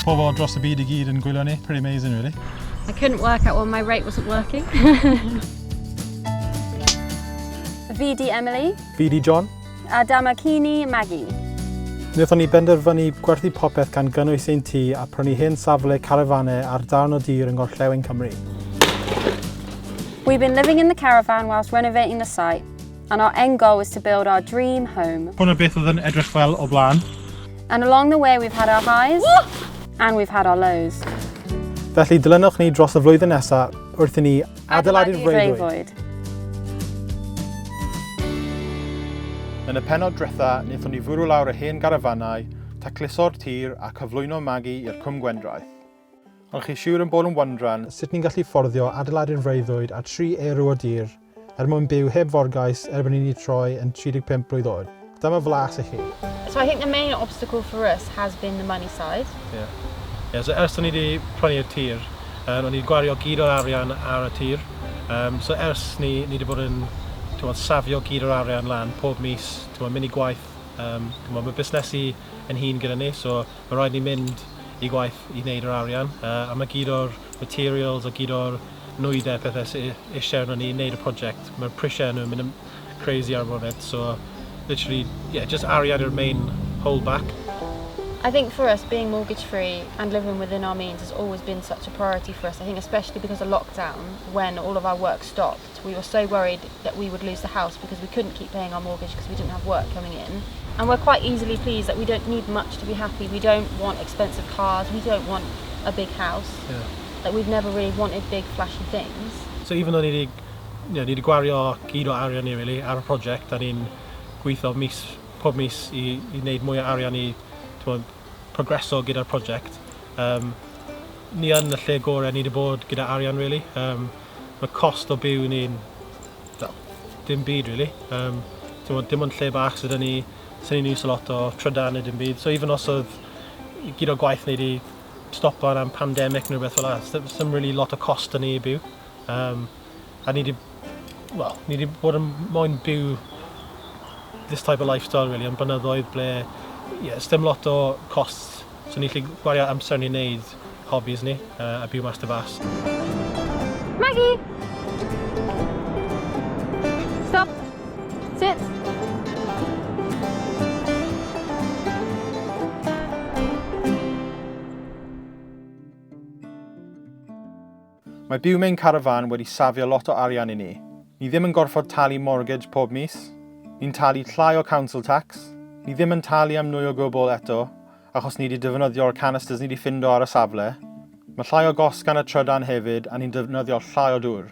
Pobl dros y byd i gyd yn gwylio ni. Pretty amazing, really. I couldn't work out why my rate wasn't working. Fi di Emily. Fi di John. A Damakini Maggie. Wnaethon ni benderfynu gwerthu popeth gan gynnwys ein tŷ a prynu hen safle carafanau ar darn o dir yng Ngorllewin Cymru. We've been living in the caravan whilst renovating the site and our end goal is to build our dream home. Hwna beth oedd yn edrych fel o blaen. And along the way we've had our highs and we've had our lows. Felly dilynwch ni dros y flwyddyn nesaf wrth i ni adeiladu'r freuddwyd. Yn y pennod dretha, wnaethon ni fwrw lawr y hen garafanau, tacluso'r tir a cyflwyno Magi i'r Cwm Gwendraeth. Ond chi siwr yn bod yn wondran sut ni'n gallu fforddio adeiladu'r freuddwyd ar 3 erw o dir er mwyn byw heb forgais erbyn i ni troi yn 35 blwydd oed. Dyma flas i chi. So I think the main obstacle for us has been the money side. Yeah. Yeah, so ers o'n ni wedi prynu'r tir, um, o'n ni wedi gwario gyd o'r arian ar y tir. Um, so ers ni, ni wedi bod yn t'mod, safio gyd o'r arian lan pob mis, t'mod, mynd i gwaith. Um, t'mod, mae busnesu yn hun gyda ni, so mae rhaid ni mynd i gwaith i wneud yr arian. Uh, a mae gyd o'r materials a gyd o'r nwyddau pethau sydd eisiau arno ni i wneud y prosiect. Mae'r prisiau nhw'n mynd yn crazy ar y foment, so literally, yeah, just arian yw'r main hold back. I think for us, being mortgage free and living within our means has always been such a priority for us. I think especially because of lockdown, when all of our work stopped, we were so worried that we would lose the house because we couldn't keep paying our mortgage because we didn't have work coming in. And we're quite easily pleased that we don't need much to be happy. We don't want expensive cars, we don't want a big house. Yeah. Like we've never really wanted big flashy things. So even though ni wedi, you know, ni wedi gwario gyd o arian ni really, ar y prosiect, a ni'n gweithio mis, pob mis i, i wneud mwy o arian i t'mod, progreso gyda'r prosiect. Um, ni yn y lle gorau ni wedi bod gyda arian really. Um, mae cost o byw ni'n well, dim byd really. Um, t'mod, dim ond lle bach sydd ni, sydd ni'n use a lot o trydan neu dim byd. So even os oedd gyd o gwaith ni wedi stopo am pandemic neu rhywbeth fel 'na, sim really lot o cost yn ni i byw. Um, a ni wedi, well, ni wedi bod yn moyn byw this type of lifestyle really, am blynyddoedd ble yeah, dim lot o costs, so ni'n gallu gwario amser ni'n neud hobbies ni a byw mas dy fas. Maggie! Stop! Sit! Mae byw mewn carafán wedi safio lot o arian i ni. Ni ddim yn gorfod talu mortgage pob mis. Ni'n talu llai o council tax. Ni ddim yn talu am nwy o gwbl eto, achos ni wedi defnyddio'r canisters ni wedi ffindo ar y safle. Mae llai o gost gan y trydan hefyd a ni'n defnyddio llai o dŵr.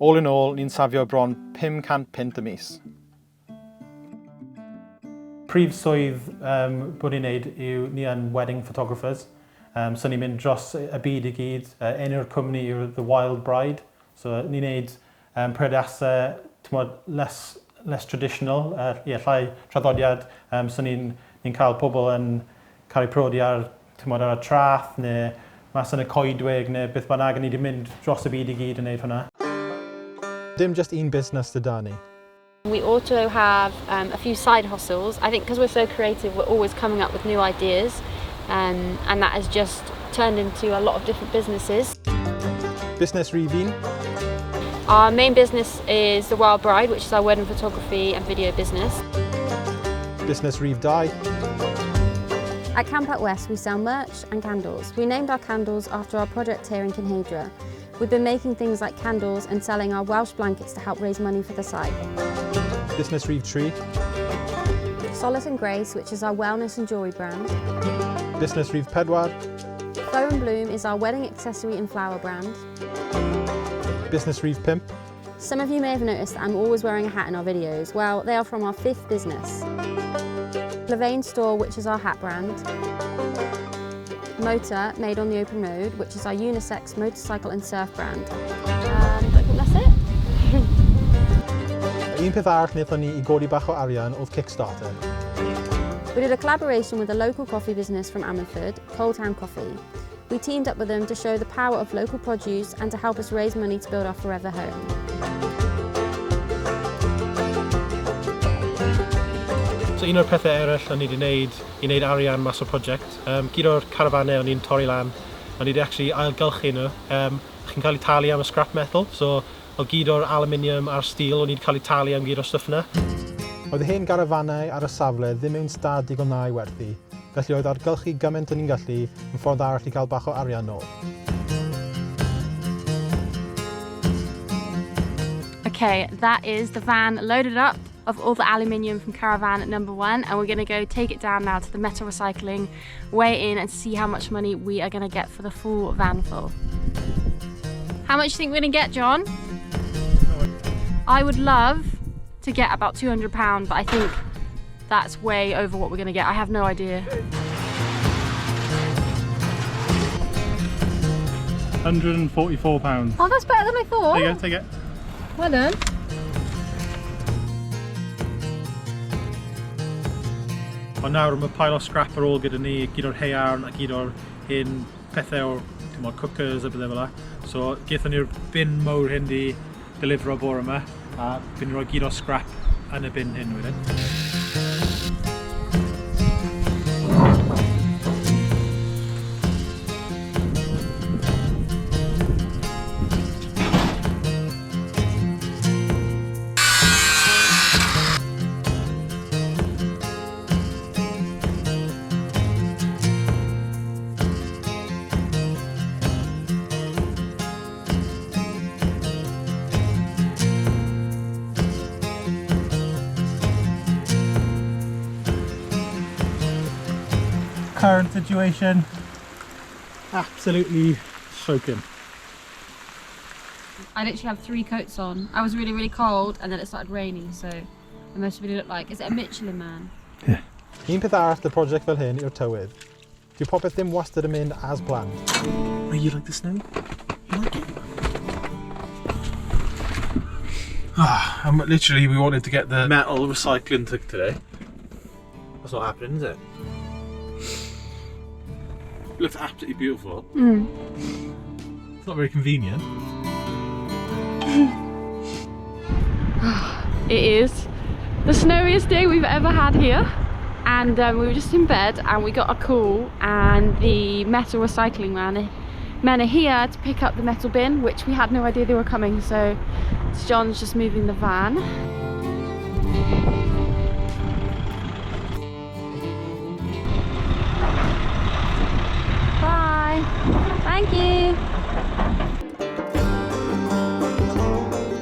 All in all, ni'n safio bron 500 punt y mis. Prif swydd um, bod ni'n neud yw ni yn wedding photographers. Um, so ni'n mynd dros y byd i gyd. Uh, enw'r cwmni yw The Wild Bride. So ni'n neud um, priodasau, t'mod, less, less traditional, uh, yeah, llai traddodiad. Um, so ni'n ni cael pobl yn cael eu priodi ar, t'mod, ar y traeth neu mas yn y coedwig neu beth bynnag, a ni wedi mynd dros y byd i gyd yn neud hwnna. Dim just un busnes sydd 'da ni. We also have a few side hustles. I think because we're so creative, we're always coming up with new ideas, and that has just turned into a lot of different businesses. Busnes rhif un. Our main business is The Wild Bride, which is our wedding photography and video business. Busnes rhif 2. At Camp Out West, we sell merch and candles. We named our candles after our project here in Cynheidre. We've been making things like candles and selling our Welsh blankets to help raise money for the site. Busnes rhif 3. Solace and Grace, which is our wellness and jewellery brand. Busnes rhif 4. Flow and Bloom is our wedding accessory and flower brand. Busnes rhif 5. Some of you may have noticed that I'm always wearing a hat in our videos. Well, they are from our fifth business. Levain Store, which is our hat brand. Motor, made on the open road, which is our unisex motorcycle and surf brand. And I think that's it. Un peth arall wnaethon ni i godi bach o arian oedd Kickstarter. We did a collaboration with a local coffee business from Ammanford, Cold Town Coffee. We teamed up with them to show the power of local produce and to help us raise money to build our forever home. So un o'r pethau eraill o'n ni wedi wneud i wneud arian mas o'r prosiect, gyd o'r carafanau o'n i'n torri lan, o'n i wedi actually ailgylchu nhw. Chi'n cael ei talu am y scrap metal, so oedd gyd o'r aluminium a'r steel, o'n i wedi cael ei talu am gyd o'r stwff yna. Oedd y hen garafanau ar y safle ddim mewn stad digon dda i werthu, felly oedd ailgylchu gymaint o'n i'n gallu yn ffordd arall i cael bach o arian nôl. Okay, that is the van loaded up of all the aluminium from caravan number 1, and we're going to go take it down now to the metal recycling, weigh in and see how much money we are going to get for the full van full. How much do you think we're going to get, John? I would love to get about £200, but I think that's way over what we're going to get. I have no idea. £144. Oh, that's better than I thought. There you go, take it. Well done. Ond nawr mae pile o scrap ar ôl gyda ni, gyd o'r haearn a gyd o'r hen pethau o'r cookers a bethau fel 'na. So gaethon ni'r bin mawr hyn di delifro bore yma a fi'n rhoi gyd o scrap yn y bin hyn wedyn. Current situation, absolutely soaking. I literally have 3 coats on. I was really, really cold and then it started raining, so I must really look like, is it a Michelin man? Yeah. Un peth arall y prosiect fel hyn yw'r tywydd. Dyw popeth ddim wastad yn mynd as planned. Oh, you like the snow? You like it? And literally we wanted to get the metal recycling today. That's not happening, is it? It looks absolutely beautiful. It's not very convenient. It is the snowiest day we've ever had here, and we were just in bed and we got a call, and the metal recycling men are here to pick up the metal bin, which we had no idea they were coming. So John's just moving the van. Bye. Thank you.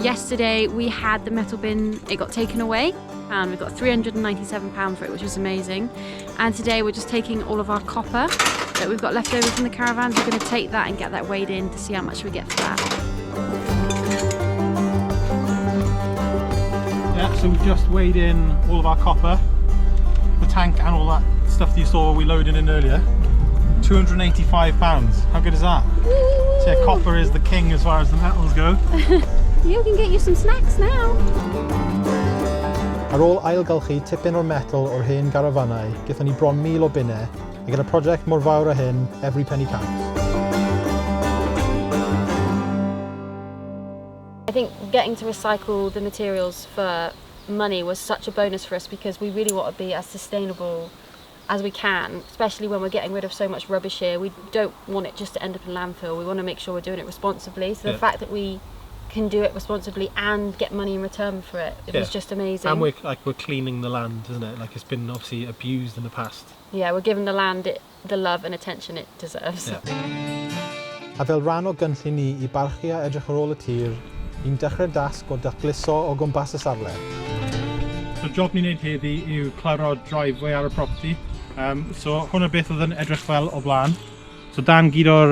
Yesterday we had the metal bin, it got taken away, and we got £397 for it, which was amazing. And today we're just taking all of our copper that we've got left over from the caravans. We're going to take that and get that weighed in to see how much we get for that. We've just weighed in all of our copper, the tank and all that stuff that you saw we loaded in earlier. £285. How good is that? Woo! So yeah, copper is the king as far as the metals go. You can get you some snacks now. Ar ôl ailgylchu tipyn o'r metal o'r hen garafanau, gaethon ni bron 1,000 o bunnau, a gyda prosiect mor fawr â hyn, every penny counts. I think getting to recycle the materials for money was such a bonus for us, because we really want to be as sustainable as we can, especially when we're getting rid of so much rubbish here. We don't want it just to end up in landfill. We want to make sure we're doing it responsibly. So the fact that we can do it responsibly and get money in return for it, it was just amazing. And we're cleaning the land, isn't it? It's been obviously abused in the past. Yeah, we're giving the land the love and attention it deserves. A fel rhan o gynllun ni i barchu a edrych ar ôl y tir, ni'n dechrau'r dasg o dacluso o gwmpas y safle. So job ni'n neud heddi yw clirio driveway ar y property. So hwnna beth oedd yn edrych fel o blaen. So dan gyd o'r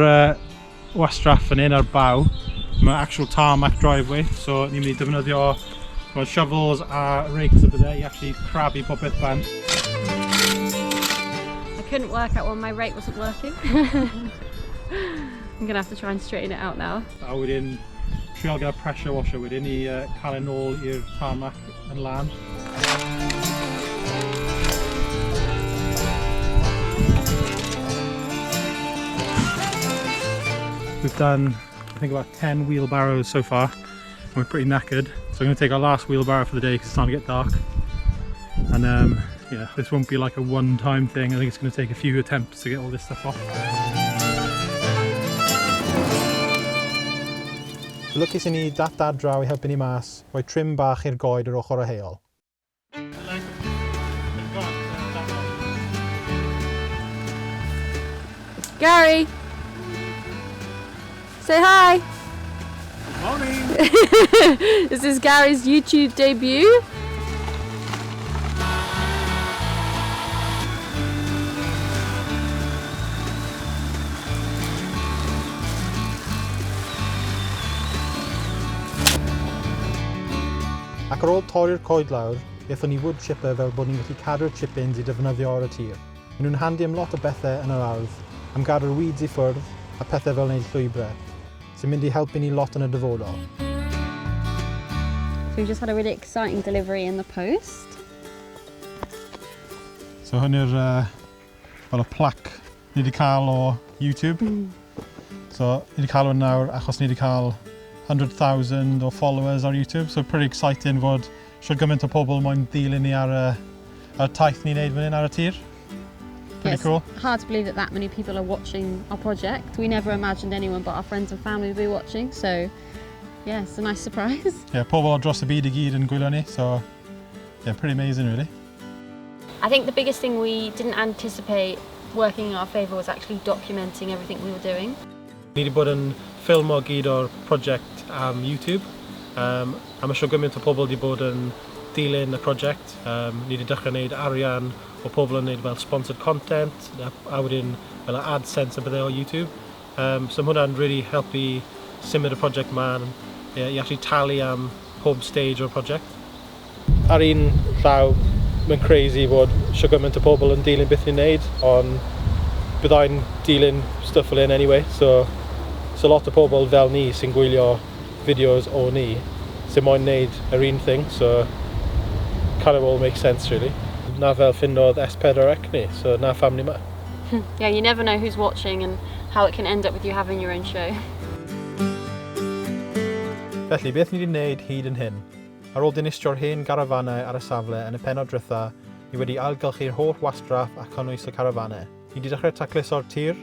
wastraff fan hyn ar baw, mae actual tarmac driveway, so ni'n mynd i defnyddio shovels a rakes a bydde i actually crafu popeth bant. I couldn't work out why my rake wasn't working. I'm going to have to try and straighten it out now. A wedyn, trial gyda pressure washer wedyn i cael e nôl i'r tarmac yn lan. We've done, I think, about 10 wheelbarrows so far. We're pretty knackered, so I'm going to take our last wheelbarrow for the day because it's starting to get dark. And Yeah, this won't be like a one-time thing. I think it's going to take a few attempts to get all this stuff off. Lwcus i ni dat dad draw i helpu ni mas, rhoi trim bach i'r goed ar ochr y heol. Gary! Say hi! Morning! This is Gary's YouTube debut. Ac ar ôl torri'r coed lawr, aethon ni wood chipper fel bod ni'n gallu cadw'r chippings i defnyddio ar y tir. Maen nhw'n handi am lot o bethau yn yr ardd, am gadw'r weeds i ffwrdd a pethau fel wneud llwybrau, sy'n mynd i helpu ni lot yn y dyfodol. So we've just had a really exciting delivery in the post. So hwn yw'r fel y plaque ni wedi cael o YouTube. So ni wedi cael hwn nawr achos ni wedi cael 100,000 o followers ar YouTube. So pretty exciting fod shwd gymaint o pobl moyn dilyn ni ar y taith ni'n neud fan hyn ar y tir. Pretty Yes, cool. Hard to believe that that many people are watching our project. We never imagined anyone but our friends and family would be watching, so yeah, it's a nice surprise. Yeah, pobl o dros y byd i gyd yn gwylio ni, so yeah, pretty amazing really. I think the biggest thing we didn't anticipate working in our favour was actually documenting everything we were doing. Ni wedi bod yn ffilmo gyd o'r prosiect am YouTube. A mae shwd gymaint o pobl wedi bod yn dilyn y prosiect. Ni wedi dechrau gwneud arian o pobl yn gwneud fel sponsored content a wedyn fel y AdSense a bethau o YouTube. So mae hwnna'n really helpu symud y prosiect mlaen i actually talu am pob stage o'r prosiect. Ar un llaw, mae'n crazy fod shwd gymaint o pobl yn dilyn beth ni'n neud, ond byddai'n dilyn stuff fel hyn anyway, so lot o pobl fel ni sy'n gwylio fideos o ni sy'n moyn neud yr un thing, so kind of all makes sense really. Na fel ffindodd S4C ni, so na pham ni 'ma. Yeah, you never know who's watching and how it can end up with you having your own show. Felly, beth ni wedi wneud hyd yn hyn? Ar ôl dinistrio'r hen garafanau ar y safle yn y pennod dwytha, ni wedi ailgylchu'r holl wastraff a cynnwys y carafanau. Ni wedi dechrau tacluso'r tir,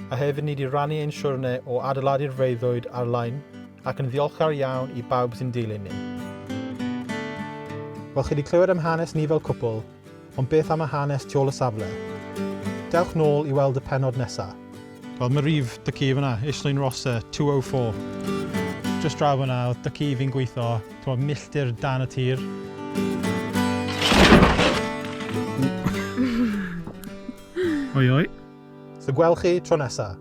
a hefyd ni wedi rannu ein siwrne o adeiladu'r freuddwyd ar-lein, ac yn ddiolchgar iawn i bawb sy'n dilyn ni. Wel, chi wedi clywed am hanes ni fel cwpl, ond beth am y hanes tu ôl y safle? Dewch nôl i weld y pennod nesaf. Wel, mae rhif tad-cu fyna, Islwyn Rosser, 204. Just draw fyna, oedd tad-cu fi'n gweithio, ti'n milltir dan y tir. Oi, oi. So gwel chi tro nesa.